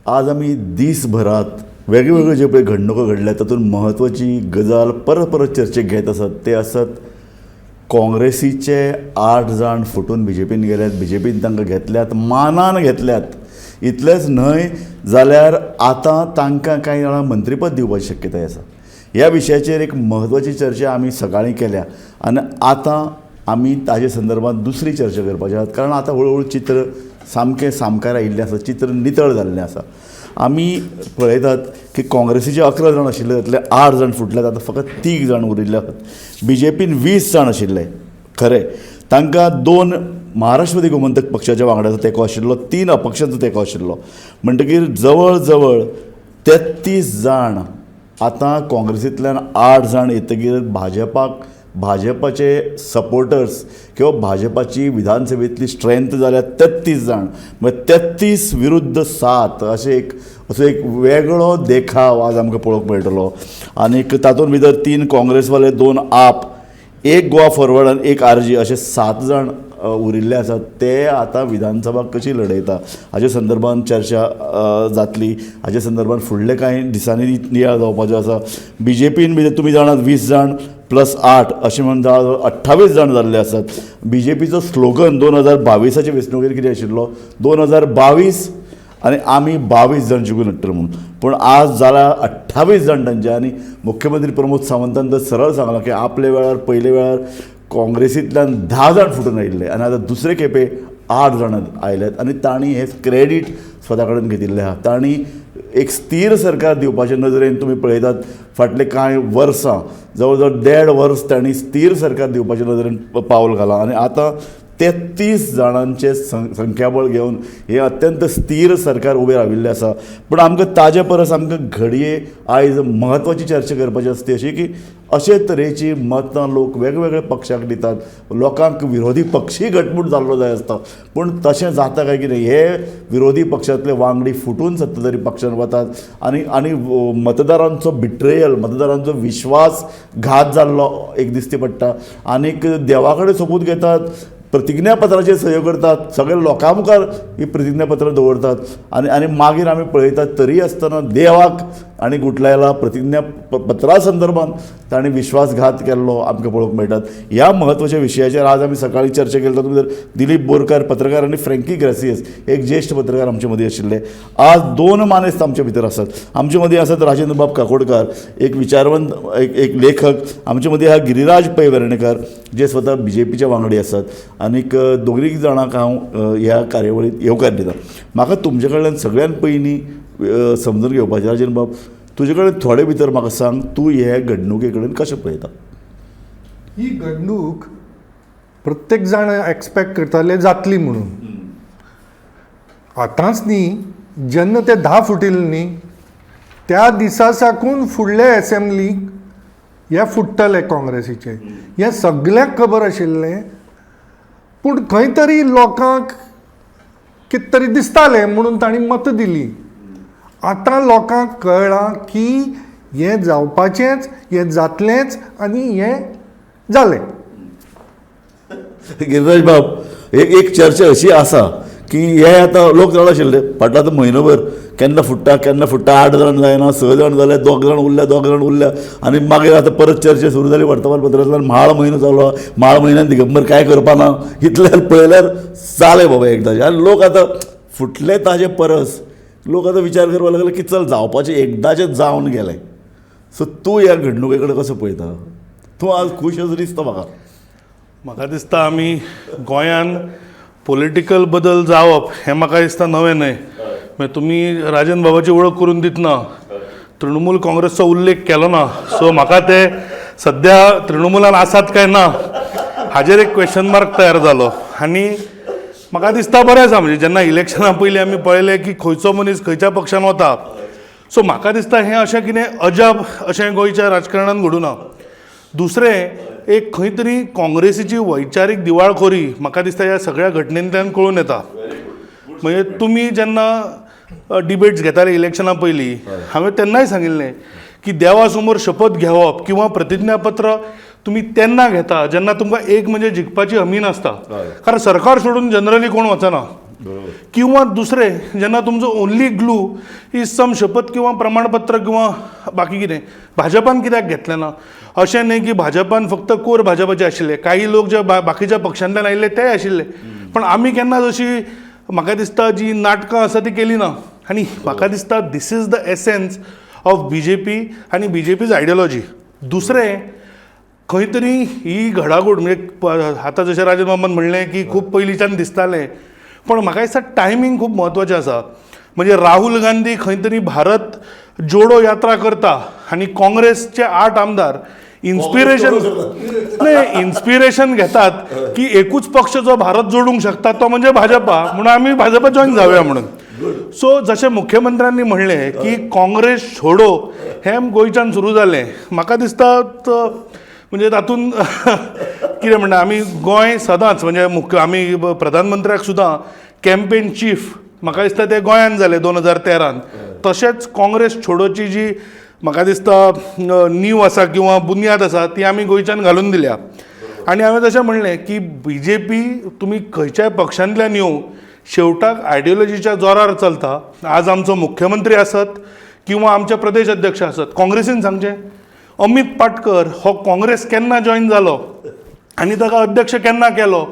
आज आमी दीसभरात वेगळ्यो जे पळय घडणुको घडल्या तातूंत म्हत्वाची गजाल परत परत चर्चेक घेत आसात ते आसत काँग्रेसीचे 8 जाण फुटून बीजेपीन गेल्यात, बीजेपीन तांकां घेतल्यात, मानान घेतल्यात. इतलेंच न्हय जाल्यार आतां तांकां कांय जाणां मंत्रीपद दिवपाची शक्यताय आसा. ह्या विशयाचेर एक म्हत्वाची चर्चा आमी सकाळीं केल्या आनी आतां आमी ताजे संदर्भात दुसरी चर्चा करपाची आसात, कारण आतां हळूहळू चित्र सामकें सामकार आयिल्लें आसा, चित्र नितळ जाल्लें आसा. आमी पळयतात की काँग्रेसीचे 11 जाण आशिल्ले तातले 8 जाण फुटल्यात, आतां फकत 3 जाण उरिल्ले आसात. बीजेपीन 20 जाण आशिल्ले, खरें तांकां 2 महाराष्ट्रवादी गोमंतक पक्षाच्या वांगड्याचो तेंको आशिल्लो, 3 अपक्षांचो तेंको आशिल्लो, म्हणटकीर जवळ जवळ 33 जाण आतां काँग्रेसींतल्यान 8 जाण येतकीर भाजपाचे सपोर्टर्स किंवा भाजपाची विधानसभेतली स्ट्रेंथ जाल्यार 33 जाण, म्हणजे 33 विरुद्ध 7 अशें एक असो एक वेगळो देखाव आज आमकां पळोवंक मेळटलो. आनीक तातूंत भितर 3 काँग्रेसवाले, 2 आप, 1 गोवा फॉरवर्ड आनी 1 RG अशे 7 जाण उरिल्ले आसात. ते आतां विधानसभा कशी लढयता हाजे संदर्भान चर्चा जातली. हाजे संदर्भान फुडले कांय दिसांनी नियाळ जावपाचो आसा. बीजेपीन भितर तुमी जाणात 20 जाण प्लस 8 अशें म्हणून जवळ 28 जाण जाल्ले आसात. बीजेपीचो स्लोगन 2022 वेंचणुकेर कितें आशिल्लो, 2022 आनी आमी 22 जाण जिखून हाडटले म्हणून, पूण आज जाला 28 जाण तांचे. आनी मुख्यमंत्री प्रमोद सावंतान तर सरळ सांगलां की आपले वेळार पयले वेळार काँग्रेसींतल्यान 10 जाण फुटून आयिल्ले आनी आतां दुसरे खेपे 8 जाण आयल्यात आनी तांणी हें क्रेडीट स्वता कडेन घेतिल्लें आसा. तांणी एक स्थीर सरकार दिवपाचे नदरेन तुमी पळयतात फाटले कांय वर्सां जवळ जवळ 1.5 वर्स तांणी स्थीर सरकार दिवपाचे नदरेन पावल घालां आनी आतां 33 जाणांचे संख्याबळ घेवन हे अत्यंत स्थीर सरकार उबें राविल्लें आसा. पूण आमकां ताजे परस आमकां घडये आयज म्हत्वाची चर्चा करपाची आसा ती अशी की अशे तरेची मतां लोक वेगवेगळ्या पक्षाक दितात, लोकांक विरोधी पक्षीय घटमूट जाल्लो जाय आसता, पूण तशें जाता काय कितें, हे विरोधी पक्षांतले वांगडी फुटून सत्ताधारी पक्षान वतात आनी आनी मतदारांचो बिट्रेयल, मतदारांचो विश्वास घात जाल्लो एक दिसती पडटा. आनीक देवा कडेन सोपूत घेतात, प्रतिज्ञापत्राचेर सयो करतात, सगळे लोकां मुखार ही प्रतिज्ञापत्रां दवरतात आनी आनी मागीर आमी पळयतात तरी आसतना देवाक आनी गुटलायला प्रतिज्ञा पत्रा संदर्भात तांणी विश्वासघात केल्लो आमकां पळोवंक मेळटात. ह्या म्हत्वाच्या विशयाचेर आज आमी सकाळीं चर्चा केली. तातूंत भितर दिलीप बोरकार पत्रकार आनी फ्रँकी ग्रासियस एक ज्येश्ठ पत्रकार आमचे मदीं आशिल्ले. आज 2 मानेस्त आमचे भितर आसात. आमचे मदीं आसात राजेंद्रबाब काकोडकार, एक विचारवंत, एक लेखक. आमचे मदीं आहा गिरिराज पै वेर्णेकर जे स्वता बीजेपीचे वांगडी आसात. आनीक दोगूय जाणांक हांव ह्या कार्यावळींत येवकार दिता. म्हाका तुमचे कडल्यान सगळ्यान पयलीं समजून घेवपाचें, राजेंद्रबाब तुजे कडेन थोडे भितर म्हाका सांग, तूं हे घडणुके कडेन कशें पळयता? ही घडणूक प्रत्येक जाण एक्सपेक्ट करताले जातली म्हणून. आतांच न्ही, जेन्ना ते 10 फुटिल्ले न्ही त्या दिसा साकून फुडले एसेंब्लीक हे फुट्टले काँग्रेसीचे, हें सगळ्यांक खबर आशिल्लें. पूण खंय तरी लोकांक कितें तरी दिसतालें म्हणून तांणी मतां दिलीं. आतां लोकांक कळ्ळां की हें जावपाचेंच, हें जातलेंच आनी हें जालें. गिरिराज बाब, एक चर्चा अशी आसा की हे आतां लोक जाणा आशिल्ले फाटलो आतां म्हयनोभर केन्ना फुट्टा केन्ना फुट्टा, 8 जाण जायना, 6 जाण जाले, 2 जाण उरल्या, 2 जाण उरल्या आनी मागीर आतां परत चर्चा सुरू जाली वर्तमानपत्रांतल्यान. म्हाळ म्हयनो जालो, म्हाळ म्हयन्यान दिगंबर कांय करपा ना, इतल्यान पळयल्यार जालें बाबा एकदांचें. आनी लोक आतां फुटले ताजे परस लोक आतां विचार करपाक लागले की चल जावपाचें एकदांचें जावन गेलें. सो तूं ह्या घडणुके कडेन कसो पळयता? तूं आज खूश असो दिसता म्हाका. म्हाका दिसता आमी गोंयान पॉलिटिकल बदल जावप हें म्हाका दिसता नवें न्हय. मागीर तुमी राजन बाबाची वळख करून दितना तृणमूल काँग्रेसचो उल्लेख केलो ना, सो म्हाका ते सद्या तृणमूलान आसात काय ना हाजेर एक क्वेश्चन मार्क तयार जालो. आनी म्हाका दिसता बरें आसा, म्हणजे जेन्ना इलेक्शना पयलीं आमी पळयलें की खंयचो मनीस खंयच्या पक्षान वता, सो म्हाका दिसता हें अशें कितें अजाप अशें गोंयच्या राजकारणान घडूना. दुसरें एक खंय तरी काँग्रेसीची वैचारीक दिवाळखोरी म्हाका दिसता ह्या सगळ्या घटनेंतल्यान कळून येता. म्हणजे तुमी जेन्ना डिबेट्स घेताले इलेक्शना पयलीं, हांवें तेन्नाय सांगिल्लें की देवा समोर शपथ घेवप किंवा प्रतिज्ञापत्र तुमी तेन्ना घेता जेन्ना तुमकां एक म्हणजे जिखपाची हमी नासता, कारण सरकार सोडून जनरली कोण वचना. किंवा दुसरें जेन्ना तुमचो ओनली ग्लू is सम शपथ किंवा प्रमाणपत्र किंवा बाकी कितें. भाजपान कित्याक घेतलें ना? अशें न्ही की भाजपान फक्त कोर भाजपाचे आशिल्ले, काही लोक जे बाकीच्या पक्षांतल्यान आयिल्ले तेय आशिल्ले, पण आमी केन्नाच अशी म्हाका दिसता जी नाटकां आसा ती केली ना. आनी म्हाका दिसता this is the essence of BJP आनी बीजेपीज आयडियोलॉजी. दुसरें खंय तरी ही घडाघोड म्हणजे आतां जशें राजन मामान म्हणलें की खूब पयलींच्यान दिसतालें, पण म्हाका दिसता टायमींग खूब म्हत्वाचें आसा. म्हणजे राहुल गांधी खंय तरी भारत जोडो यात्रा करता आनी काँग्रेसचे 8 आमदार इन्स्पिरेशन नाही इन्स्पिरेशन घेतात की एकूच पक्ष जो भारत जोडूंक शकता तो म्हणजे भाजपा, म्हणून आमी भाजपा जॉईन जावया म्हणून. सो जशें मुख्यमंत्र्यांनी म्हणलें की काँग्रेस छोडो हें गोंयच्यान सुरू जालें, म्हाका दिसता म्हणजे तातूंत कितें म्हणटा आमी गोंय सदांच म्हणजे आमी प्रधानमंत्र्याक सुद्दां कॅम्पेन चीफ म्हाका दिसता ते गोंयान जाले 2013. तशेंच काँग्रेस छोडोची जी म्हाका दिसता नीव आसा किंवा बुन्याद आसा ती आमी गोंयच्यान घालून दिल्या. आनी हांवें तशें म्हणलें की बी जे पी तुमी खंयच्याय पक्षांतल्यान येवं शेवटाक आयडियोलॉजीच्या जोरार चलता. आज आमचो मुख्यमंत्री आसत किंवा आमचे प्रदेश अध्यक्ष आसत, काँग्रेसीन सांगचें अमीत पाटकर हो काँग्रेस केन्ना जॉईन जालो आनी ताका अध्यक्ष केन्ना केलो?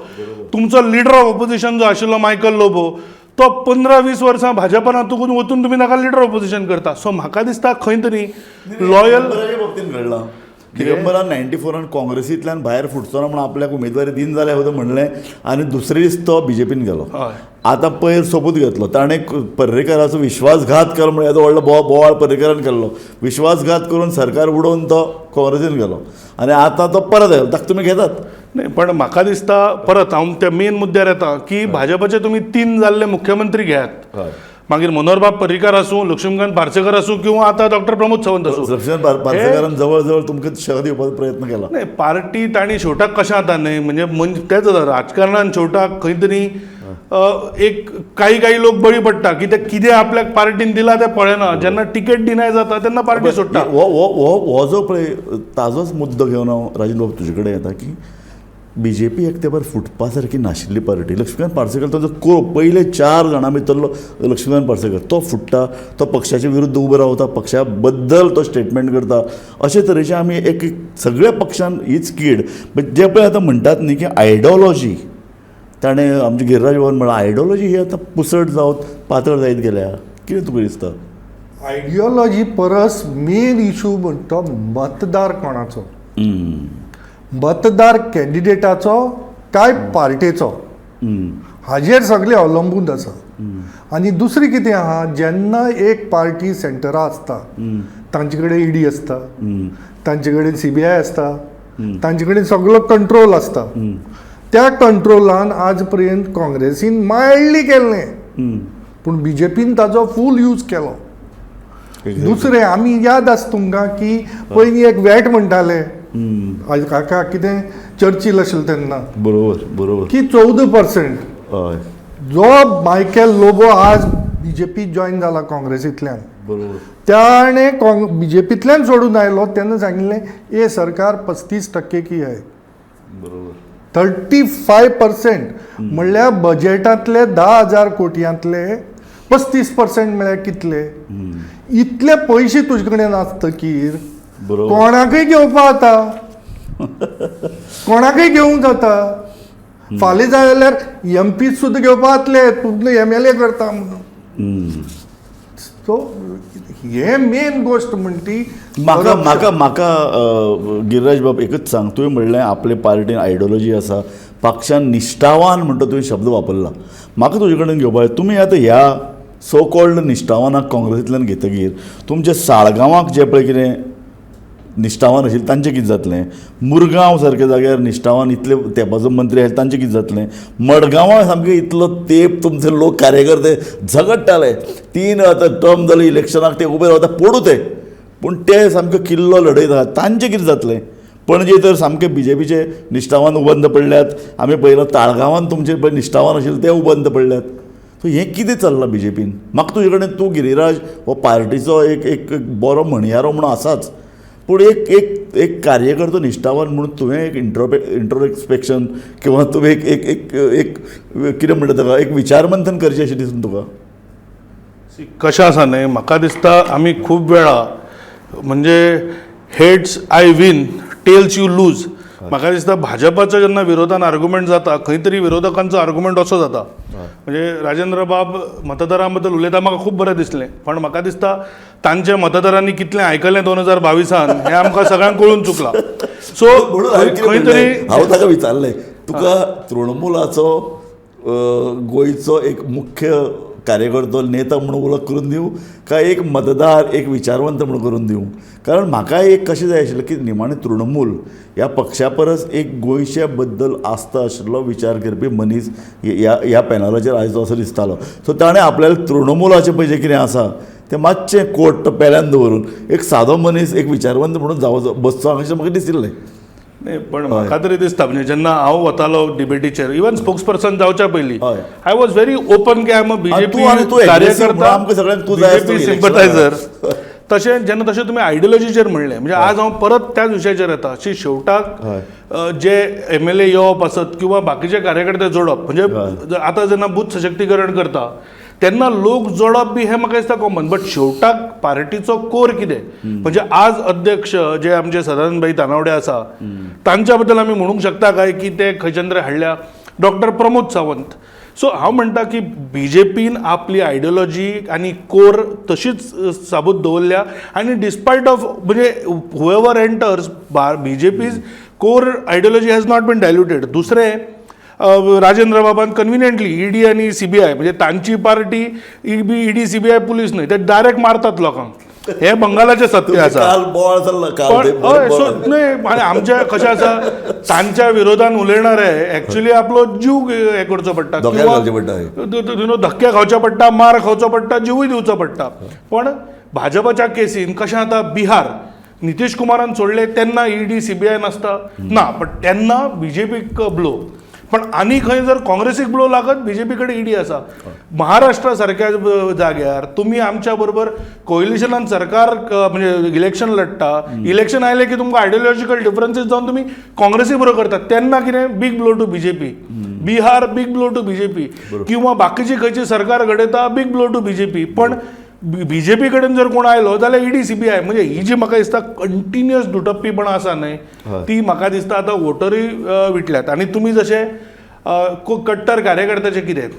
तुमचो लिडर ऑफ ऑपोजिशन जो आशिल्लो मायकल लोबो तो 15-20 वर्सां भाजपान तुकून वचून तुमी ताका लिडर ऑपोजिशन करता. सो म्हाका दिसता खंय तरी लॉयल बाबतीन घडलां. दिगंबरान 94 काँग्रेसींतल्यान भायर फुटचो ना म्हणून आपल्याक उमेदवारी दिन जाल्या होतं म्हणलें आनी दुसरे दीस तो बीजेपीन गेलो. आतां पयर सोपूत घेतलो ताणें पर्रेकाराचो विश्वासघात केलो म्हणून येदो व्हडलो बोवाळ पर्रेकारान केल्लो, विश्वासघात करून सरकार उडोवन तो काँग्रेसीन गेलो आनी आतां तो परत आयलो, ताका तुमी घेतात नाही. पण म्हाका दिसता परत हांव त्या मेन मुद्द्यार येता की भाजपाचे तुमी 3 जाल्ले मुख्यमंत्री घेयात, मागीर मनोहरबाब पर्रीकार आसूं, लक्ष्मीकांत पार्सेकर आसूं किंवा आतां डॉक्टर प्रमोद सावंत आसूं. लक्ष्मीकांत पार्सेकारान जवळ जवळ तुमकां शह दिवपाचो प्रयत्न केला. नाही पार्टी तांणी शेवटाक कशें जाता न्ही म्हणजे तेंच जाता राजकारणान शेवटाक खंय तरी एक काही काही लोक बळी पडटा की ते कितें आपल्याक पार्टीन दिलां तें पळयना, जेन्ना तिकेट डिनाय जाता तेन्ना पार्टी सोडटा. हो हो हो जो पळय ताजोच मुद्दो घेवन हांव राजन बाब तुजे कडेन येता की बी जे पी एक तेंपार फुटपा सारकी नाशिल्ली पार्टी. लक्ष्मीकांत पार्सेकर ताजो को पयले 4 जाणां भितरलो लक्ष्मीकांत पार्सेकर तो फुट्टा, तो पक्षाचे विरुद्ध उबो रावता, पक्षा बद्दल तो स्टेटमेंट करता. अशे तरेचे आमी एक सगळ्या पक्षान हीच कीड जे पळय आतां म्हणटात न्ही की आयडियोलॉजी, ताणें आमचे गिरिराज बाबान म्हळां आयडियोलॉजी ही आतां पुसट जावत पातळ जायत गेल्या. कितें तुका दिसता? आयडियोलॉजी परस मेन इशू म्हणटा मतदार कोणाचो, मतदार कॅन्डिडेटाचो काय पार्टेचो, हाजेर सगळें अवलंबून आसा. आनी दुसरी कितें आहा, जेन्ना एक पार्टी सेंटरा आसता तांचे कडेन ईडी आसता, तांचे कडेन सीबीआय आसता, तांचे कडेन सगळो कंट्रोल आसता. त्या कंट्रोलान आज पर्यंत काँग्रेसीन मायल्डली केल्लें, पूण बीजेपीन ताजो फूल यूज केलो. दुसरें आमी याद आसा तुमकां की पयलीं एक वॅट म्हणटाले, आज काका कितें चर्चील आशिल्लो तेन्ना, बरोबर बरोबर की 14% हय जो मायकल लोबो आज बीजेपी जॉईन जाला काँग्रेसींतल्यान, बरोबर ताणें बीजेपींतल्यान सोडून आयलो तेन्ना सांगिल्लें ये सरकार 35% की आहे, बरोबर 35% म्हणल्यार बजेटांतले 10,000 कोटयांतले 35% म्हळ्यार कितले? इतले पयशे तुजे कडेन आसतकीर कोणाकय घेवपा जाता, कोणाकय घेवंक जाता. फाल्यां जाय जाल्यार एम पी सुद्दां घेवपा जातले, तुमकां एम एल ए करता म्हणून. सो हे मेन गोश्ट म्हणटी म्हाका म्हाका म्हाका गिरिराज बाब एकच सांग, तुवें म्हणलें आपले पार्टीन आयडियोलॉजी आसा, पक्षान निश्ठावान म्हणटा तुवें शब्द वापरला. म्हाका तुजे कडेन घेवपाक, तुमी आतां ह्या सो कॉल्ड निश्ठावानाक काँग्रेसींतल्यान घेतकीर तुमच्या साळगांवाक जे पळय कितें निश्ठावान आशिल्लें तांचें कितें जातलें? मुरगांव सारक्या जाग्यार निश्ठावान इतले तेंपाचो मंत्री आशिल्ले तांचें कितें जातलें? मडगांवां सामकें इतलो तेंप तुमचे लोक कार्यकर्ते झगडटाले, 3 आतां टर्म जाले इलेक्शनाक ते उबे रावता पडूं ते, पूण ते सामके किल्लो लडयता, तांचें कितें जातलें? पणजे तर सामके बीजेपीचे निश्ठावान उबंत पडल्यात, आमी पळयलां ताळगांवान तुमचे पळय निश्ठावान आशिल्ले ते उबंत पडल्यात. सो हें कितें चल्लां बीजेपीन? म्हाका तुजे कडेन तूं गिरिराज हो पार्टीचो एक एक बरो म्हणयारो म्हणून आसाच, पूण एक एक एक कार्यकर्तो निश्ठावान म्हणून तुवें एक इंट्रोस्पेक्शन किंवा तुवें एक एक एक एक कितें म्हणटा ताका एक विचारमंथन करचें अशें दिसून तुका? कशें आसा न्हय, म्हाका दिसता आमी खूब वेळा म्हणजे heads I win tails you lose. म्हाका दिसता भाजपाचो जेन्ना विरोधान आर्ग्युमेंट जाता खंय तरी विरोधकांचो आर्ग्युमेंट असो जाता, म्हणजे राजेंद्र बाब मतदारां बद्दल उलयता म्हाका खूब बरें दिसलें, पण म्हाका दिसता तांच्या मतदारांनी कितलें आयकलें 2022 हें आमकां सगळ्यांक कळून चुकलां. सो खंय तरी हांव ताका विचारलें, तुका तृणमूलाचो गोंयचो एक मुख्य कार्यकर्तो नेता म्हणून वळख करून दिवं काय एक मतदार एक विचारवंत म्हणून करून दिवं? कारण म्हाका एक कशें जाय आशिल्लें की निमाणें तृणमूल ह्या पक्षा परस एक गोंयच्या बद्दल आस्था आशिल्लो विचार करपी मनीस ह्या ह्या पॅनलाचेर आयचो असो दिसतालो. सो ताणें आपल्याला तृणमुलाचें पळय जें कितें आसा तें मातशें कोट पेल्यान दवरून एक सादो मनीस एक विचारवंत म्हणून जावचो बसचो अशें म्हाका दिशिल्लें. न्ही, पण म्हाका तरी दिसता म्हणजे जेन्ना हांव वतालो डिबेटीचेर, इवन स्पोक्स पर्सन जावच्या पयलीं I was very open की I am a BJP कार्यकर्ता, बीजेपी सिंपथायझर. तशें जेन्ना तशें तुमी आयडियोलॉजीचेर म्हणलें, म्हणजे आज हांव परत त्याच विशयाचेर येता शी शेवटाक जे MLA येवप आसत किंवा बाकीचे कार्यकर्ते जोडप, म्हणजे आतां जेन्ना बूथ सशक्तीकरण करता तेन्ना लोक जोडप बी हें म्हाका दिसता कॉमन, बट शेवटाक पार्टीचो कोर कितें, म्हणजे आज अध्यक्ष जे आमचे सदानंद भाई तानावडे आसा तांच्या बद्दल आमी म्हणूंक शकता काय की ते खंयच्यान तरी हाडल्या? डॉक्टर प्रमोद सावंत. सो हांव म्हणटा की बीजेपीन आपली आयडियोलॉजी आनी कोर तशीच साबूत दवरल्या आनी डिस्पायट ऑफ म्हणजे whoever enters BJP's core ideology has not been diluted. दुसरें राजेंद्र बाबान कन्विनियंटली ईडी आनी CBI, म्हणजे तांची पार्टी ईडी CBI police न्हय, ते डायरेक्ट मारतात लोकांक. हे बंगालाचें सत्य आसा. न्हय, आनी आमच्या कशें आसा तांच्या विरोधान उलयणारे एक्चुली आपलो जीव हें करचो पडटा, किंवा धक्के खावचे पडटा, मार खावचो पडटा, जिवूय दिवचो पडटा. पण भाजपाच्या केसीन कशें आतां बिहार नितीश कुमारान सोडले तेन्ना ईडी CBI नासता ना, पण तेन्ना बीजेपीक ब्लो, पण आनी खंय जर काँग्रेसीक ब्लो लागत बीजेपी कडेन ईडी आसा. महाराष्ट्रा सारक्या जाग्यार तुमी आमच्या बरोबर कोएलिशनान सरकार म्हणजे इलेक्शन लढटा, इलेक्शन आयलें की तुमकां आयडियोलॉजिकल डिफरन्सीस जावन तुमी काँग्रेसी बरोबर करतात, तेन्ना कितें big blow to BJP. Bihar big blow to BJP, किंवा बाकीची खंयची सरकार घडयता बिग ब्लो टू बीजेपी. पण बीजेपी कडेन जर कोण आयलो जाल्यार ईडी CBI, म्हणजे ही जी म्हाका दिसता कंटिन्युअस दुटप्पीपणां आसा न्हय, ती म्हाका दिसता आतां वोटरूय विटल्यात. आनी तुमी जशें कट्टर कार्यकर्त्याचें कितें,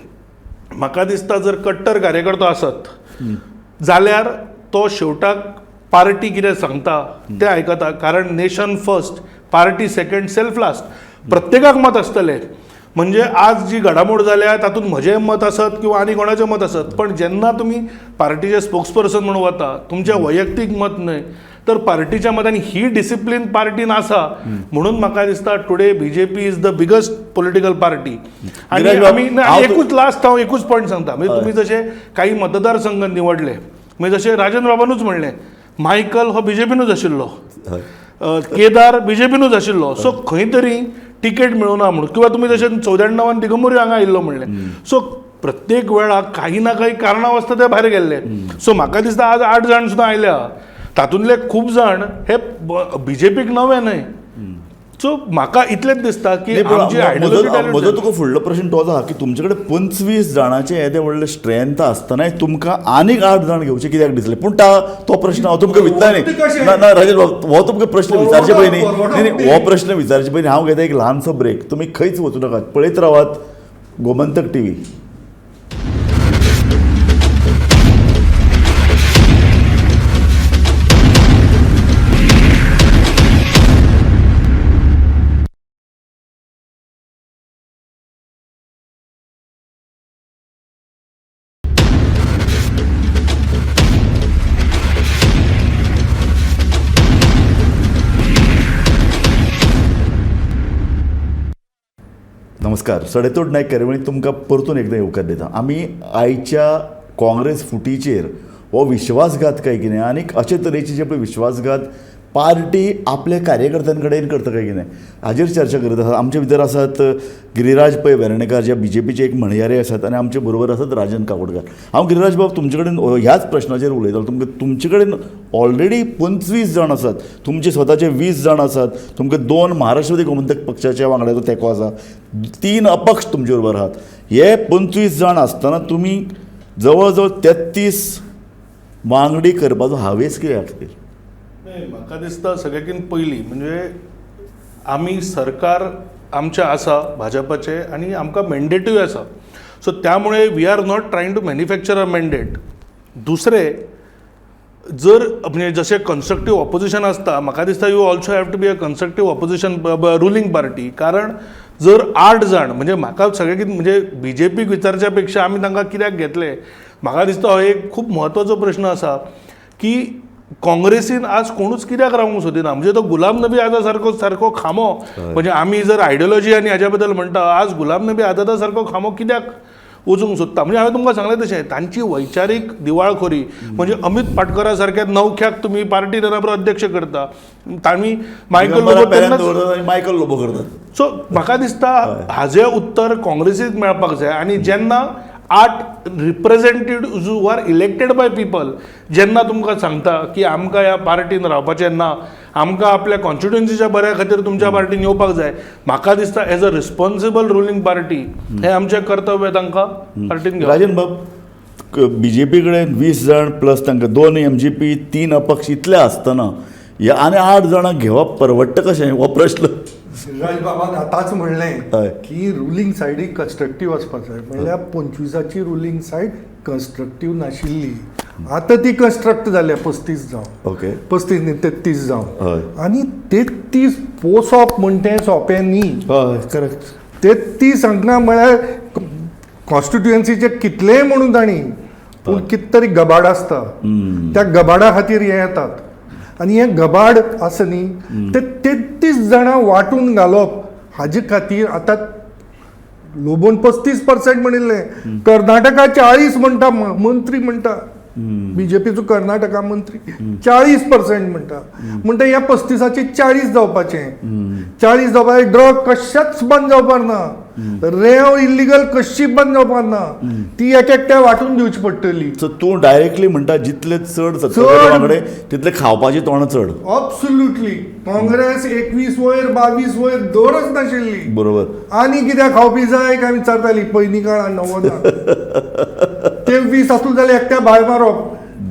म्हाका दिसता जर कट्टर कार्यकर्तो आसत जाल्यार तो शेवटाक पार्टी कितें सांगता तें आयकता, कारण nation first, party second, self last. प्रत्येकाक मत आसतलें, म्हणजे आज जी घडामोड जाल्या तातूंत म्हजें मत आसत किंवा आनी कोणाचें मत आसत, पण जेन्ना तुमी पार्टीचे स्पोक्सपर्सन म्हणून वता तुमचें वैयक्तीक मत न्हय तर पार्टीच्या मतान, ही डिसिप्लीन पार्टीन आसा म्हणून म्हाका दिसता today BJP is the biggest political party. आनी आमी एकूच लास्ट हांव एकूच पॉयंट सांगता, म्हणजे तुमी जशे काही मतदारसंघ निवडले, म्हणजे जशें राजेंद्र बाबानूच म्हणलें मायकल हो बीजेपीनूच आशिल्लो, केदार बीजेपीनूच आशिल्लो, सो खंय तरी तिकेट मेळुना म्हणून, किंवा तुमी जशें 94 दिगंबरी हांगा आयिल्लो म्हणलें, सो प्रत्येक वेळा काही ना काही कारणां आसता ते भायर गेल्ले. सो म्हाका दिसता आज 8 जाण सुद्दां आयल्या तातूंतले खूब जाण हे बीजेपीक नवे न्हय. सो म्हाका इतलेंच दिसता की म्हजो तुका फुडलो प्रश्न तोच आहा की तुमचे कडेन 25 जाणांचें येदें व्हडलें स्ट्रेंथ आसतनाय तुमकां आनीक 8 जाण घेवचे कित्याक दिसलें? पूण तो प्रश्न हांव तुमकां विचारना न्ही, ना राजेश बाब, हो तुमकां प्रश्न विचारचे पयलीं न्ही, हो प्रश्न विचारचे पयलीं हांव घेता एक ल्हानसो ब्रेक. तुमी खंयच वचूं नाकात, पळयत रावात गोमंतक टीव्ही. नमस्कार, सडेतोड नायक कार्यावळींत तुमकां परतून एकदां येवकार दिता. आमी आयच्या काँग्रेस फुटीचेर हो विश्वासघात काय कितें आनी अशे तरेचे जे पळय विश्वासघात पार्टी आपल्या कार्यकर्त्यां कडेन करता काय कितें हाजेर चर्चा करत आसात. आमचे भितर आसात गिरिराज पै वेर्णेकर जे बीजेपीचे एक म्हणयारे आसात आनी आमचे बरोबर आसात राजन काकोडकर. हांव गिरिराज बाब तुमचे कडेन ह्याच प्रश्नाचेर उलयतालो. तुमकां तुमचे कडेन ऑलरेडी 25 जाण आसात, तुमचे स्वताचे 20 जाण आसात, तुमकां 2 महाराष्ट्रवादी गोमंतक पक्षाच्या वांगड्याचो तेंको आसा, 3 अपक्ष तुमचे बरोबर आहात. हे 25 जाण आसतना तुमी जवळ जवळ 33 वांगडी करपाचो हावेस कित्याक खातीर? म्हाका दिसता सगळ्याकीन पयलीं म्हणजे आमी सरकार आमचें आसा भाजपाचें आनी आमकां मॅन्डेटूय आसा, सो त्यामुळे we are not trying to manufacture a mandate. दुसरें जर म्हणजे जशें कन्स्ट्रक्टीव ऑपोजिशन आसता, म्हाका दिसता you also have to be a constructive opposition ruling party. कारण जर 8 जाण म्हणजे म्हाका सगळें कितें म्हणजे बी जे पीक विचारच्या पेक्षा आमी तांकां कित्याक घेतले, म्हाका दिसता हो एक खूब म्हत्वाचो प्रश्न आसा की काँग्रेसीन आज कोणूच कित्याक रावंक सोदिना. म्हणजे तो गुलाम नबी आझाद सारको सारको खांबो, म्हणजे आमी जर आयडियोलॉजी आनी हाज्या बद्दल म्हणटा, आज गुलाम नबी आझादा सारको खांबो कित्याक वचूंक सोदता? म्हणजे हांवें तुमकां सांगलें तशें तांची वैचारीक दिवाळखोरी, म्हणजे अमित पाटकरा सारक्या नवख्याक तुमी पार्टी बरोबर अध्यक्ष करता, तांणी मायकल लोबो मायकल लोबो करतात. सो म्हाका दिसता हाजें उत्तर काँग्रेसीक मेळपाक जाय. आनी जेन्ना 8 representative who are elected by people जेन्ना तुमकां सांगता की आमकां ह्या पार्टीन रावपाचें ना, आमकां आपल्या कॉन्स्टिट्युएन्सीच्या बऱ्या खातीर तुमच्या पार्टीन येवपाक जाय, म्हाका दिसता as a responsible ruling party हें आमचें कर्तव्य तांकां पार्टीन घेवप. राजन बाब, बीजेपी कडेन 20 जाण प्लस तांकां 2 MGP 3 अपक्ष इतले आसतना ह्या आनी 8 जाणांक घेवप परवडटा कशें हो प्रश्न. गिरिराज बाबान आतांच म्हणलें की रुलींग सायडीक कन्स्ट्रक्टीव आसपाक जाय, म्हणल्यार 25आची रुलींग सायड कन्स्ट्रक्टीव नाशिल्ली, आतां ती कन्स्ट्रक्ट जाल्या 35 जावन, ओके 35 न्ही 33 जावन, आनी 33 पोसप म्हण तें सोंपें न्ही. हय करेक्ट. 33 हांगा म्हळ्यार कॉन्स्टिट्युएन्सीचे कितलेय म्हणून तांणी, पूण कितें तरी गबाड आसता, त्या गबाडा खातीर हें येतात आनी हें गबाड आसा न्ही ते 33 जाणां वांटून घालप हाजे खातीर आतां लोबोन 35% म्हणिल्लें, कर्नाटका 40 म्हणटा मंत्री म्हणटा, बीजेपीचो कर्नाटका मंत्री 40% म्हणटा, म्हणटा ह्या 35आचे 40 जावपाचें, 40 जावपाचें. ड्रग कशेंच बंद जावपाक ना, रेंव इल्लिगल कशी बंद जावपाक ना, ती एक एकट्या वांटून दिवची पडटली. सो तूं डायरेक्टली म्हणटा जितले चड सत्ताधारी वांगडे तितले खावपाची तोंडां चड. ऑब्सोल्युटली. काँग्रेस 21 वयर 22 वयर दवरच नाशिल्ली. बरोबर. आनी कित्याक खावपी जाय काय विचारताली पयलीं काळान 90 ते 20 आसलो जाल्यार एकट्या भायर मारप,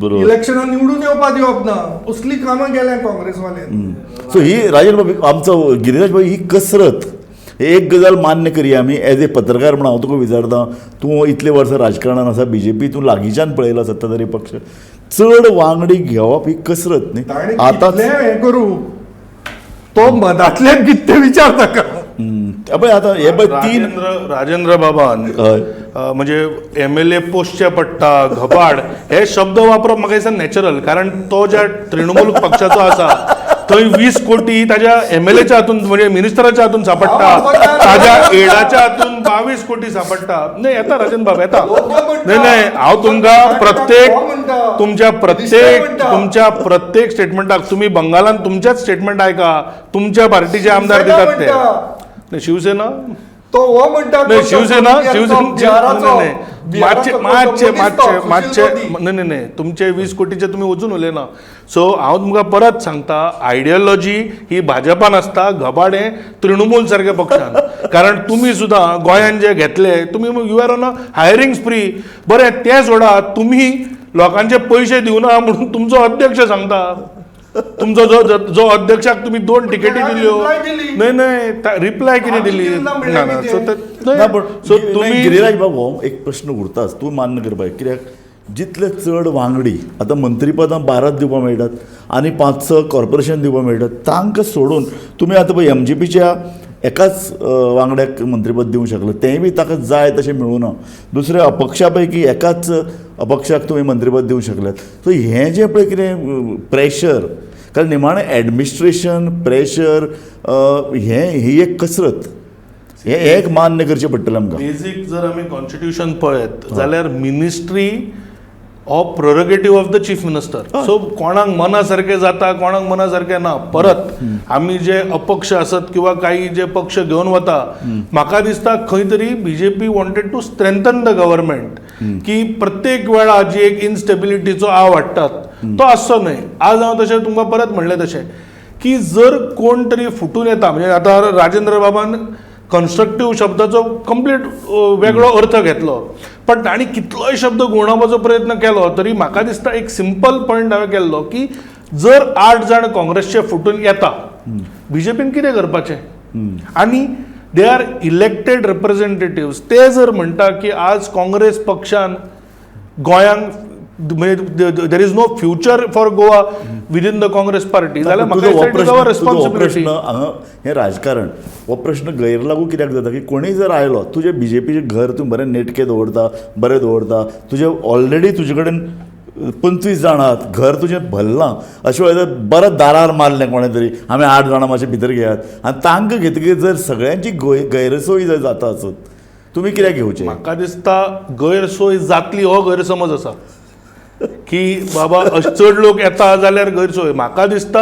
इलेक्शनान निवडून येवपा दिवप ना, असली कामां गेल्या काँग्रेसवाल्यान. सो ही राजन बाब आमचो गिरिराज बाब ही कसरत एक गजाल मान्य करया आमी एज ए पत्रकार म्हणून हांव तुका विचारता, तूं इतले वर्सां राजकारणान आसा, बीजेपी तूं लागींच्यान पळयला सत्ताधारी पक्ष, चड वांगडी घेवप ही कसरत न्ही. आतां हें करूं तो मनांतल्यान कितें विचार ताका. पळय आतां हे पळय 3 राजेंद्र बाबान म्हणजे MLA पोस्टचे पडटा घबाड हे शब्द वापरप म्हाका दिसता नॅचरल, कारण तो ज्या तृणमूल पक्षाचो आसा थंय 20 कोटी ताज्या MLAच्या हातून म्हणजे मिनिस्टराच्या हातून सापडटा, ताज्या एडाच्या हातून 22 कोटी सापडटा. नाही येता राजन बाब येता, नाही नाही हांव तुमकां प्रत्येक तुमच्या प्रत्येक स्टेटमेंटाक तुमी बंगालान तुमच्याच स्टेटमेंट आयका, तुमच्या पार्टीचे आमदार दितात ते शिवसेना तो हो म्हणटा शिवसेना शिवसेना मातशे मातशे मातशे मातशे न्ही न्ही न्ही तुमचे 20 कोटीचे तुमी वचून उलयना. सो हांव तुमकां परत सांगता, आयडियोलॉजी ही भाजपान आसता, घबाड हें तृणमूल सारक्या पक्षान. कारण तुमी सुद्दां गोंयान जे घेतले तुमी you are on a hiring spree. बरें तें सोडा, तुमी लोकांचे पयशे दिवना म्हणून तुमचो अध्यक्ष सांगता, तुमचो जो जो अध्यक्षाक तुम्ही 2 तिकेटी दिल्यो, न्हय न्हय रिप्लाय कितें दिली ना. सो तुमी गिरिराज बाबू हो एक प्रश्न उरताच, तूं मान्य करपाक कित्याक जितले चड वांगडी आतां मंत्रीपदां 12 दिवपाक मेळटात आनी 5-6 कॉर्पोरेशन दिवपाक मेळटात, तांकां सोडून तुमी आतां पळय MGPच्या एकाच वांगड्याक मंत्रीपद दिवंक शकले, तेंय बी ताका जाय तशें मेळूं ना. दुसऱ्या अपक्षा पैकी एकाच अपक्षाक तुमी मंत्रीपद दिवंक शकल्यात. सो हें जें पळय कितें प्रेशर, कारण निमाणें एडमिनिस्ट्रेशन प्रेशर हें ही एक कसरत, हें एक मान्य करचें पडटलें आमकां. बेजीक जर आमी कॉन्स्टिट्युशन पळयत जाल्यार मिनिस्ट्री हो prerogative of the chief minister. So कोणाक मना सारकें जाता, कोणाक मना सारकें ना. परत आमी जे अपक्ष आसत किंवा काही जे पक्ष घेवन वता, म्हाका दिसता खंय तरी BJP wanted to strengthen the government की प्रत्येक वेळा जी एक इनस्टेबिलिटीचो आव हाडटात तो आसचो न्हय. आज हांव तशें तुमकां परत म्हणलें तशें की जर कोण तरी फुटून येता, म्हणजे आतां राजेंद्र बाबान कन्स्ट्रक्टीव शब्दाचो कंप्लीट वेगळो अर्थ घेतलो, पण तांणी कितलोय शब्द घुंवडावपाचो प्रयत्न केलो तरी म्हाका दिसता एक सिंपल पॉयंट हांवें केल्लो की जर 8 जाण काँग्रेसचे फुटून येता, बीजेपीन कितें करपाचें? आनी they are elected representatives. ते जर म्हणटा की आज काँग्रेस पक्षान गोंयांक म्हणजे there is no future for Goa within the Congress party, जाल्यार म्हाका प्रश्न हांगा हें राजकारण हो प्रश्न गैरलागू कित्याक जाता की कोणूय जर आयलो, तुजें बीजेपीचें घर तूं बरें नेटकें दवरता, बरें दवरता, तुजें ऑलरेडी तुजे कडेन 25 जाण आहात, घर तुजें भरलां, अशें वेळार बरें दारार मारलें कोणें तरी आमी 8 जाणां मातशें भितर घेयात आनी तांकां घेतकीर जर सगळ्यांची गैरसोय जर जाता आसत, तुमी कित्याक घेवचें? म्हाका दिसता गैरसोय जातली हो गैरसमज आसा की बाबा चड लोक येता जाल्यार गैरसोय. म्हाका दिसता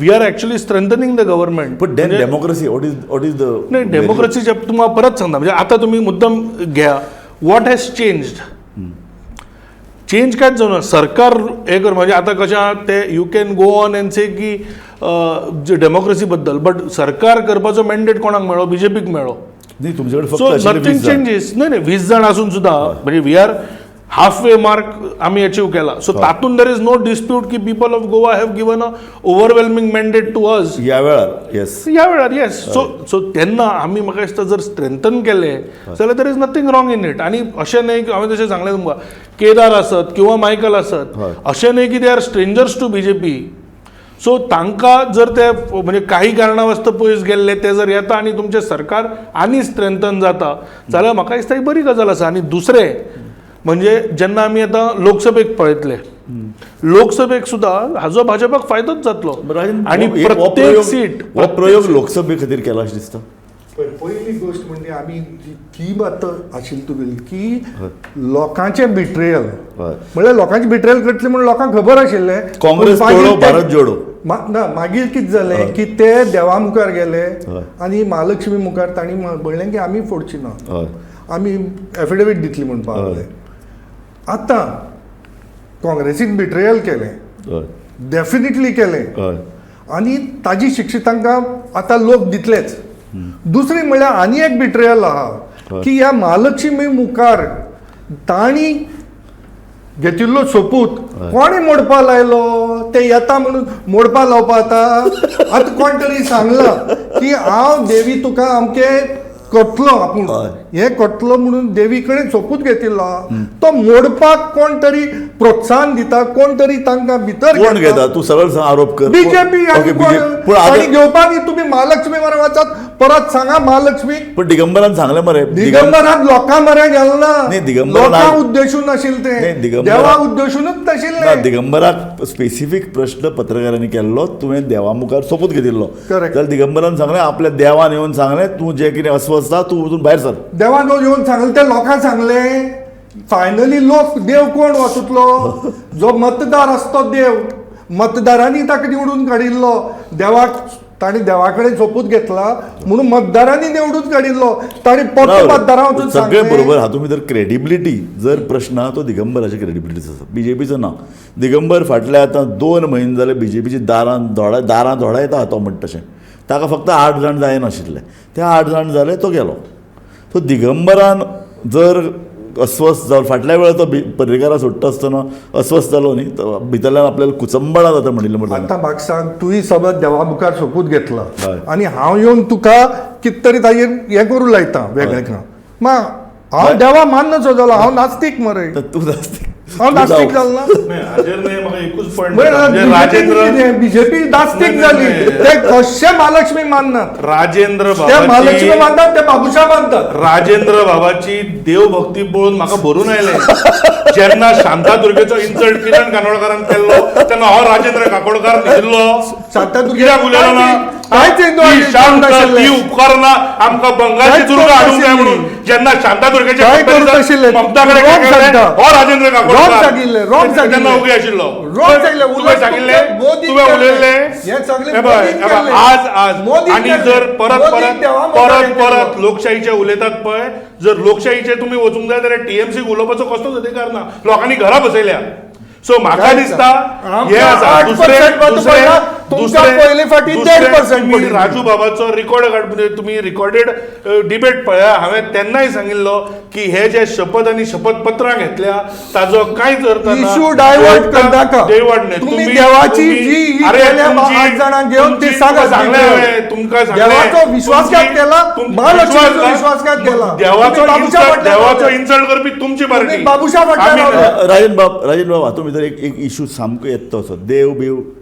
we are actually strengthening the government. But then democracy what is what is the नाही, डेमोक्रेसीचे तुमकां परत सांगता, म्हणजे आतां तुमी मुद्दम घेया, what has changed? Change कांयच जावना. सरकार हें कर, म्हणजे आतां कशें आहा तें you can go on and say की डेमोक्रेसी बद्दल, बट सरकार करपाचो मॅन्डेट कोणाक मेळ्ळो? बीजेपीक मेळ्ळो. न्ही, तुमचे कडेन सो फक्त नथींग चेंजीस. न्हय न्हय, 20 जाण आसून सुद्दां म्हणजे we are half way mark आमी अचीव केला. सो तातूंत there is no dispute की people of Goa have given a overwhelming mandate to us ह्या वेळार. येस, ह्या वेळार येस. सो सो तेन्ना आमी म्हाका दिसता जर स्ट्रेंथन केलें जाल्यार there is nothing wrong in it. आनी अशें न्हय की हांवें तशें सांगलें तुमकां, केदार आसत किंवा मायकल आसत, अशें न्हय की they are strangers to BJP. So तांकां जर ते म्हणजे काही कारणां वास्तव पयस गेल्ले ते जर येता आनी तुमचें सरकार आनी स्ट्रेंथन जाता जाल्यार म्हाका दिसता ही बरी गजाल आसा. आनी दुसरें म्हणजे जेन्ना आमी आतां लोकसभेक पळयतले, लोकसभेक सुद्दां हाजो भाजपाक फायदोच जातलो. आनी प्रत्येक सीट हो प्रयोग लोकसभे खातीर केला अशें दिसता. पयली गोश्ट म्हणजे आमी ती बात आशिल्ली तुगेली की लोकांचें बिट्रेयल, म्हणल्यार लोकांचें बिट्रेयल करतले म्हणून लोकांक खबर आशिल्लें. काँग्रेस तोडो भारत जोडो. ना, मागीर कितें जालें की ते देवा मुखार गेले आनी महालक्ष्मी मुखार तांणी म्हणलें की आमी फोडची ना, आमी एफिडेवीट दितली म्हणपाक लागले. आतां काँग्रेसीन बिट्रेयल केलें, डेफिनेटली केलें, आनी ताजी शिक्षा तांकां आतां लोक दितलेच. दुसरी म्हणल्यार आनी एक बिट्रेयल आहा की ह्या महालक्ष्मी मुखार तांणी घेतिल्लो सोपूत कोणी मोडपा लायलो, ते येता म्हणून मोडपा लावपा. आतां आतां कोण तरी सांगलां की हांव देवी तुका आमचें करतलो, आपूण हें करतलो म्हणून देवी कडेन सोपूत घेतिल्लो, तो मोडपाक कोण तरी प्रोत्साहन दिता, कोण तरी तांकां भितर कोण घेता? तूं सरळ आरोप कर बीजेपी घेवपाक. तुमी महालक्ष्मी मरे वचात, परत सांगा महालक्ष्मी. पण दिगंबरान सांगलें मरे, दिगंबरान लोकां मरे गेलो ना, लोकां उद्देशून नाशिल्लें तें, देवा उद्देशूनच नाशिल्लें. दिगंबराक स्पेसिफीक प्रश्न पत्रकारांनी केल्लो, तुवें देवा मुखार सोपूत घेतिल्लो, जाल्यार दिगंबरान सांगलें आपल्या देवान येवन सांगलें तूं जें कितें अस्वस्थ आसा तूं वचून भायर सर. देवान येवन सांगलें तें लोकांक सांगलें. फायनली लोक देव कोण वचतलो, जो मतदार आसतो देव, मतदारांनी ताका निवडून काडिल्लो, देवाक तांणी देवा कडेन सोपूत घेतला म्हणून मतदारांनी निवडून काडिल्लो, तांणी परतो मतदारां वचून सगळें बरोबर. हातूंत भितर क्रेडिबिलिटी जर प्रश्न आहा तो दिगंबराची क्रेडिबिलिटीचो आसा, बीजेपीचो ना. दिगंबर फाटले आतां 2 म्हयने जाले बीजेपीची दारां धोडायता तो म्हणटा तशें, ताका फक्त 8 जाण जायनाशिल्ले, ते 8 जाण जाले तो गेलो. सो दिगंबरान जर अस्वस्थ जावन फाटल्या वेळार तो पर्रीकारा सोडटा आसतना अस्वस्थ जालो न्ही, भितरल्यान आपल्याला कुचंबळा जाता म्हणिल्लें. म्हणटा आतां म्हाका सांग, तुवें समज देवा मुखार सोपूत घेतला आनी हांव येवन तुका कितें तरी ताजेर हें करूं लायता वेगळें, मा हांव देवा माननासो जालो, हांव नास्तीक मरे. तूं नास्तीक? हांव नास्तीक जालो ना. बीजेपी नास्तीक जाली, ते कशे महालक्ष्मी माननात, राजेंद्र ते महालक्ष्मी मानतात, ते बाबुशा मानतात. राजेंद्र बाबाची देवभक्ती पळोवन म्हाका भरून आयलें. जेन्ना शांतादुर्गेचो इन्सल्ट किरण कानोळकारान केल्लो तेन्ना हो राजेंद्र काकोडकार न्हिदिल्लो. शांतादुर्गे उलयलो ना, उपकारना आमकां बंगालची दुर्गा हाडूंक जाय म्हणून. जेन्ना शांतादुर्गेचे ममता कडेन हो राजेंद्र काकोडकार Wrong सांगिल्लें, wrong सांगिल्लें. तेन्ना ओगी आशिल्लो. Wrong सांगिल्लें. तुवें उलट सांगिल्लें, तुमच्या मोदीन तुवें केल्लें. उलयल्लें. हें सगळें हे पळय, मोदीन हे पळय, केल्लें. आज आज मोदीन आनी केल्लें. जर परत मोदीन परत देवा मुखार परत हे परत केल्लो. लोकशाहीचे उलयतात पळय, जर लोकशाहीचे तुमी वचूंक जाय जाल्यार टीएमसीक उलोवपाचो कसलोच अधिकार ना, लोकांनी घरा बसयल्या. सो म्हाका दिसता हे आसा. आठ दुसरें percent मतां दुसरें पडला, तुमकां दुसरें पयले फावटी दुसरें 1.5% तुमी पडिल्ली. राजू बाबाचो रिकॉर्ड काड, म्हणजे तुमी रिकॉर्डेड डिबेट पळया, हांवें तेन्नाय सांगिल्लो की हे जे शपथ आनी शपथपत्रां घेतल्या ताजो कांयच अर्थ ना. इशू डायवर्ट करनाका. डायवर्ट न्हय. तुमी देवाची जी ही अरे केल्या तुमची- आठ जाणांक घेवन ती तुमची- सांगा तुमकां सांगलें हांवें, तुमकां सांगलें. देवाचो विश्वासघात तुमची- केला, महालक्ष्मीचो विश्वासघात केला. देवाचो तुम्ही बाबूशा insult- फाटल्यान देवाचो रावले. इन्सल्ट करपी तुमची पार्टी. तुम्ही बाबूशा फाटल्यान आमी रावले. न्हय. राजन बाब, राजन बाब, हातूंत भितर एक एक इशू सामको येता तो असो देव बीव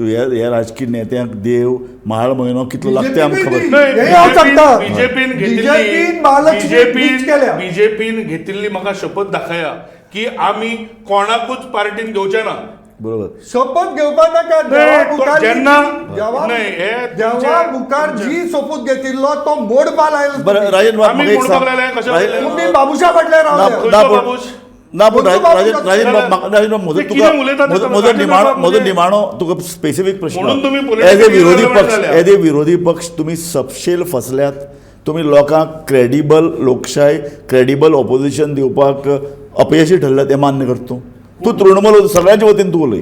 ह्या ह्या राजकीय नेत्यांक देव म्हाळ म्हयनो कितलो लागता ते आमकां खबर. नाही, हे हांव सांगता. बीजेपीन बीजेपीन महालक्ष्मी बीच केल्या. बीजेपीन घेतिल्ली म्हाका शपथ दाखया की आमी कोणाकूच पार्टीन घेवचे ना. बरोबर. शपथ घेवपा नाका. नाही, देवा तो मुखार जेन्ना- देवा नाही, हे देवा तुमचे- मुखार तुमचे- जी सोपूत घेतिल्लो तो मोडपा लायलो. बरं राजन बाब, आमी म्हाका एक मोडपाक सांग. लायलें, कशें राजन- लायलें? तुम्ही बाबूशा फाटल्यान ना रावले. खंयचो ना, पूण बाबूश? ना पूण खंयचो बाबूश? राजन राजन बाब, म्हाका राजन बाब म्हजो ते तुका कितें उलयतात ते म्हजो राजन म्हजो बाब निमाणो म्हजो म्हणजे- निमाणो तुका स्पेसिफीक प्रश्न. म्हणून तुमी एज ए politically विरोधी irrelevant पक्ष, जाल्या. एज ए विरोधी पक्ष तुमी सपशेल फसल्यात. तुमी लोकांक क्रेडिबल लोकशाय, क्रेडिबल ऑपोजिशन दिवपाक अपयशी ठरल्यात हें मान्य करता तूं? तूं तृणमूल सगळ्यांच्या वतीन तूं उलय.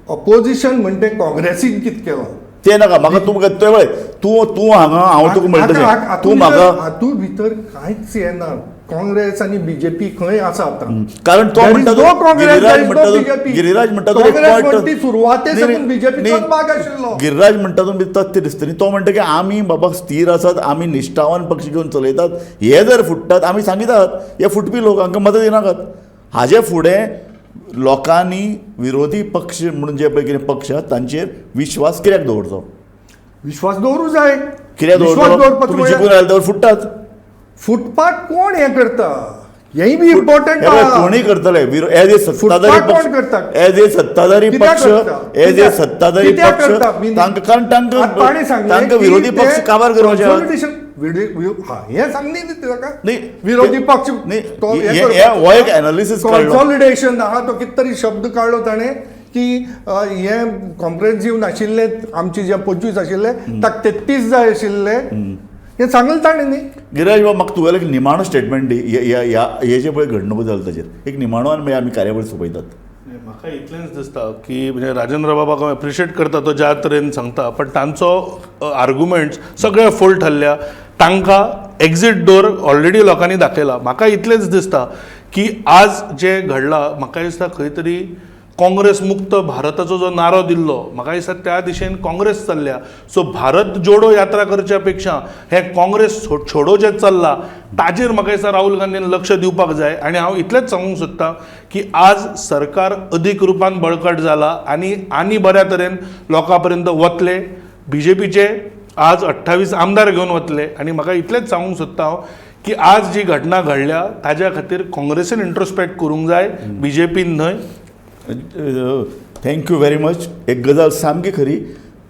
अपोजिशन म्हणटे काँग्रेसीन कितें केलां तें नाका म्हाका. तुमकां तें पळय, तूं तूं हांगा हांव तुका म्हणटा तशें तूं म्हाका हातूंत भितर कांयच येना. काँग्रेस आनी बीजेपी खंय आसा आतां? कारण तो There is म्हणटा no Congress, Giriraj there is no म्हणटा तो- BJP. Giriraj म्हणटा तो एक काँग्रेस point- म्हणटी सुरवाते नाही, साकून BJP नाही, चोच भाग आशिल्लो. गिरिराज म्हणटा तो तथ्य दिसता न्ही. तो म्हणटा की आमी बाबा स्थीर आसात, आमी निश्ठावान पक्ष घेवन चलयतात, हे जर फुट्टात आमी सांगितात हे फुटपी लोक, हांकां मतां दिनाकात. हाजे फुडें लोकांनी विरोधी पक्ष म्हणून जे पळय कितें पक्ष आहात तांचेर विश्वास कित्याक दवरचो? विश्वास दवरूं जाय. कित्याक विश्वास दवरतलो? दवरपाचो तुमी म्हळ्यार जिखून आयले तर फुट्टात. फुटपाथ कोण हें करता हेंय बी इम्पॉर्टंट. हे पळय, कोणूय करतले एज ए सत्ताधारी फुटपाथ पक्ष कोण करता? एज ए सत्ताधारी कित्याक पक्ष करता? एज ए कित्याक? सत्ताधारी कित्याक पक्ष करता? तांकां कारण आतां ताणें तांकां सांगलें तांकां की विरोधी ते पक्ष काबार करपाचे आहात. consolidation हा हें सांगली न्ही ताका. नाही, विरोधी पक्ष नाही, तो हे- हें हे- हो एक analysis काडलो. कॉन्सॉलिडेशन आहा तो कितें तरी शब्द काडलो ताणें की हें कॉम्प्रेन्सीव नाशिल्लें, आमचे जे 25 आशिल्ले ताका 33 जाय आशिल्ले, हें सांगलें ताणें न्ही. गिराज बाब, म्हाका तुगेलें एक निमाणो स्टेटमेंट दी ह्या ह्या हे जे पळय घडणुको जाल्या ताचेर एक निमाणो आनी मागीर आमी कार्यावळ सोंपयतात. म्हाका इतलेंच दिसता की म्हणजे राजेंद्र बाबाक हांव एप्रिशिएट करता, तो ज्या तरेन सांगता, पण तांचो आर्ग्युमेंट्स सगळे फोल्ड ठरल्या. तांकां एक्झीट डोर ऑलरेडी लोकांनी दाखयला. म्हाका इतलेंच दिसता की आज जें घडलां म्हाका दिसता खंय तरी काँग्रेस मुक्त भारताचो जो नारो दिल्लो म्हाका दिसता त्या दिशेन काँग्रेस चल्ल्या. सो भारत जोडो यात्रा करच्या पेक्षा हें काँग्रेस छोडो जें चल्लां ताजेर म्हाका दिसता राहुल गांधीन लक्ष दिवपाक जाय. आनी हांव इतलेंच सांगूंक सोदतां की आज सरकार अदीक रुपान बळकट जाला आनी आनी बऱ्या तरेन लोकां पर्यंत वतले. बीजेपीचे आज 28 आमदार घेवन वतले. आनी म्हाका इतलेंच सांगूंक सोदता हांव की आज जी घटना घडल्या ताज्या खातीर काँग्रेसीन इंट्रोस्पेक्ट करूंक जाय, बीजेपीन न्हय. Thank you very much. एक गजाल सामकी खरी,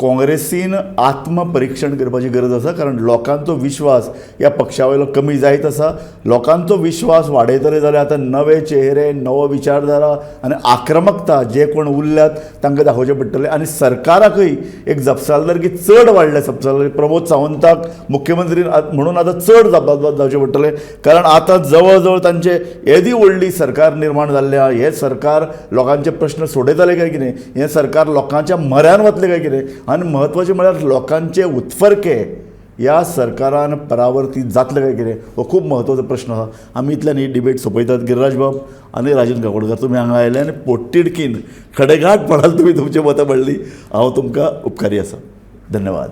काँग्रेसीन आत्मपरिक्षण करपाची गरज आसा, कारण लोकांचो विश्वास ह्या पक्षा वयलो कमी जायत आसा. लोकांचो विश्वास वाडयतले जाल्यार आतां नवे चेहरे, नवो विचारधारा आनी आक्रमकता जे कोण उरल्यात तांकां दाखोवचें पडटलें. आनी सरकाराकय एक जापसालदारकी चड वाडल्या. जापसालदारकी प्रमोद सावंताक मुख्यमंत्री म्हणून आतां चड जबाबदार जावचें पडटलें, कारण आतां जवळ जवळ तांचे येदी व्हडली सरकार निर्माण जाल्लें आहा. हें सरकार लोकांचे प्रश्न सोडयतलें काय कितें, हें सरकार लोकांच्या म्हऱ्यान वतलें काय कितें, आनी म्हत्वाचें म्हळ्यार लोकांचे उत्फर्के ह्या सरकारान परावर्तीत जातले काय कितें, हो खूब म्हत्वाचो प्रश्न आसा. आमी इतल्यान ही डिबेट सोंपयतात. गिरिराज बाब आनी राजन काकोडकर, तुमी हांगा आयले आनी पोटतिडकीन खडेगांठ पडाल तुमी तुमची मतां मांडली. हांव तुमकां उपकारी आसा. धन्यवाद.